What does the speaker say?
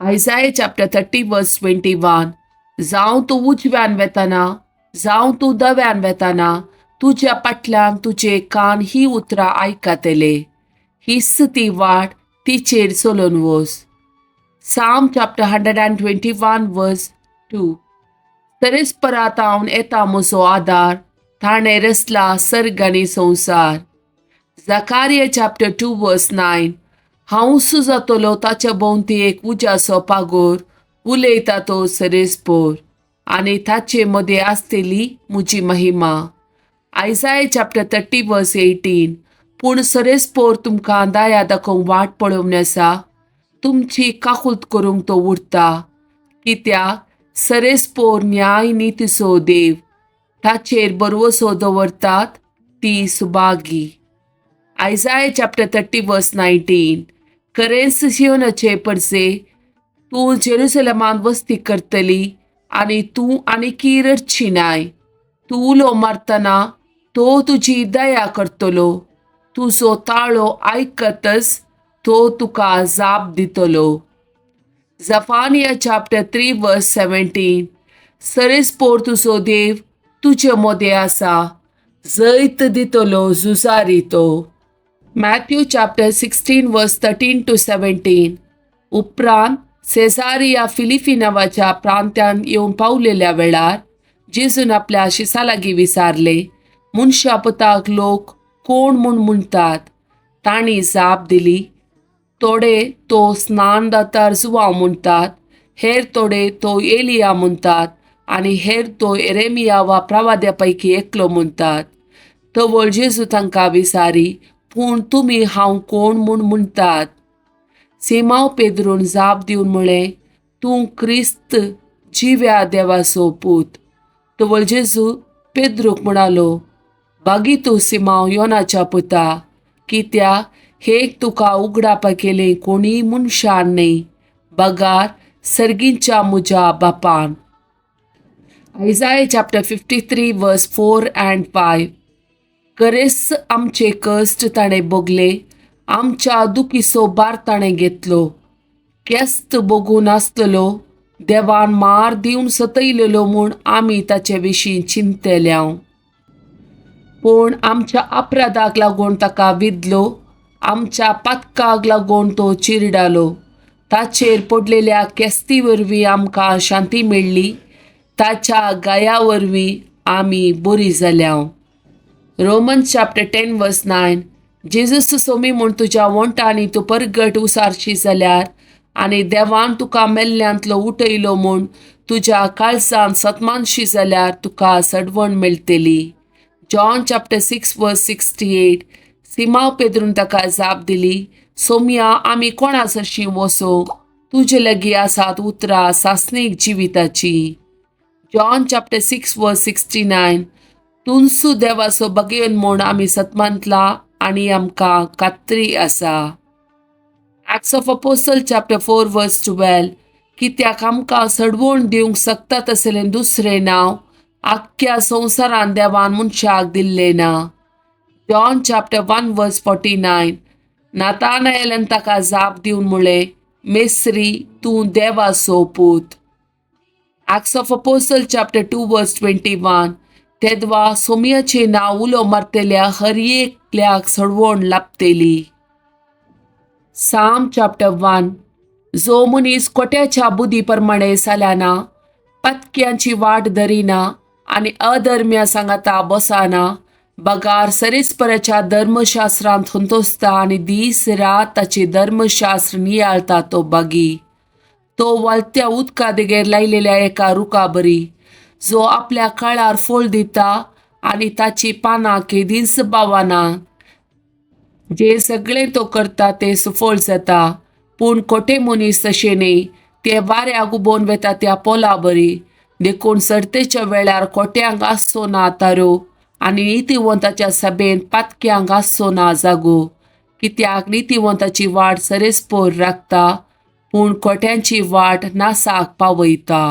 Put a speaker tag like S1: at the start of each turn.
S1: Isaiah chapter 30 verse 21. जावं तूं उजव्यान वेतना, जावं तूं दव्यान वेतना, तुज्या फाटल्यान तुजे कान ही उतरां आयकतले. हीच ती वाट, तिचेर चलून वच. Psalm chapter 121 verse 2. सरेस्परातावन येता म्हजो आदार, ताणें रचला सर्ग आनी संवसार. Zechariah chapter 2 verse 9. हांव जातलो ताच्या भोंवती एक उज्याचो पागोर, उलयता तो सरेस्पोर, आनी ताचे मदें आसतली म्हजी महिमा. Isaiah chapter 30 verse 18. पूण सरेस्पोर तुमकां दया दाखोवंक वाट पळोवन आसा, तुमची काकूत करूंक तो उरता, कित्याक सरेस्पोर न्याय नितीचो देव. ताचेर बरवसो दवरतात ती सुभागी. Isaiah chapter 30 verse 19. खरेंच सियोनाचे परसे, तूं जेरुसलमान वस्ती करतली आनी तूं आनीकी रडची नाय. तूं उलो मारतना तो तुजी दया करतलो, तुजो ताळो आयकतच तो तुका जाप दितलो. Zephaniah chapter 3 verse 17. सरेस्पोर तुजो देव तुजे मदें आसा, जैत दितलो झुजारी तो. Matthew chapter 16 verse 13 to 17. उपरांत सेजारिया फिलिपी नांवाच्या प्रांत्यान येवन पावलेल्या वेळार जेजून आपल्या शिसा लागीं विचारले, मनशा पुताक लोक कोण म्हूण म्हणटात? तांणी जाप दिली, थोडे तो स्नानदातार जुवांव म्हणटात, हेर थोडे तो एलिया म्हणटात आनी हेर तो एरेमिया वा प्रवाद्या पैकी एकलो म्हणटात. तवळ जेजू तांकां विचारी, पूण तुमी हांव कोण म्हूण म्हणटात? सिमांव पेद्रून जाप दिवन म्हळें, तूं क्रिस्त, जिव्या देवाचो पूत. तवळ जेजू पेद्रूक म्हणालो, बागी तूं सिमांव योनाच्या पुता, कित्याक हें तुका उगडापा केलें कोणीय मनशान न्हय, बगार सर्गीच्या म्हज्या बापान. Isaiah chapter 53 verse 4 and 5. खरेंच आमचे कश्ट ताणें भोगले, आमच्या दुखीचो भार ताणें घेतलो. केस्त भोगून आसतलो, देवान मार दिवन सतयलेलो म्हूण आमी ताचे विशीं चिंतल्या. पूण आमच्या अपराधाक लागून ताका विदलो, आमच्या पातकाक लागून तो चिरडालो. ताचेर पडलेल्या केस्ती वरवीं आमकां शांती मेळ्ळी, ताच्या गाया वरवीं आमी बरी जाल्या. Romans chapter 10 verse 9. Jesus Somi म्हूण तुज्या वोंटांनी तूं परगट उसारशी जाल्यार आनी देवान तुका मेल्ल्यांतलो उठयलो म्हूण तुज्या काळजान सतमानशी जाल्यार तुका सडवण मेळटली. John chapter 6 verse 68. सिमांव पेद्रून ताका जाप दिली, सोमया, आमी कोणा सरशीं वचूंक? तुजे लागीं आसात उतरां सासणीक जिविताची. John chapter 6 verse 69. तुंसू देवाचो बगेन म्हूण आमी सतमानतला आनी आमकां खात्री आसा. Acts of Apostle chapter 4 verse 12. कित्याक आमकां सडवण दिवंक शकता तसलें दुसरें नांव आख्ख्या संवसारान देवान मनशाक दिल्लें ना. John chapter 1 verse 49. नातानायलान ताका जाप दिवन म्हळें, मेस्त्री, तूं देवाचो पूत. Acts of Apostle chapter 2 verse 21. तेदवा सोमयाचें नांव उलो मारतल्या हर एकल्याक सडवण लाभतली. साम चॅप्टर 1. जो मनीस कोट्याच्या बुद्धी प्रमाणे चलना, पत्क्यांची वाट धरिना आनी अधर्म्या सांगाता बसना, बगार सरेस्पराच्या धर्मशास्त्रांत संतोसता आनी दीस रात ताचें धर्मशास्त्र नियाळता तो बागी. तो वालत्या उदका देगेर लायलेल्या एका रुखा बरी, जो आपल्या काळार फळ दिता आनी ताची पानां केदींच बावना. जे सगळें तो करता तें सुफळ जाता. पूण खोटे मनीस तशें न्ही, ते वाऱ्याक उबोवन वेता त्या पोला बरी. देखून सर्तेच्या वेळार खोट्यांक आसचो ना तारो आनी नितीवंताच्या सभेंत पातक्यांक आसचो ना जागो. कित्याक नितीवंताची वाट सरेस्पोर राखता, पूण खोट्यांची वाट नासाक पावयता.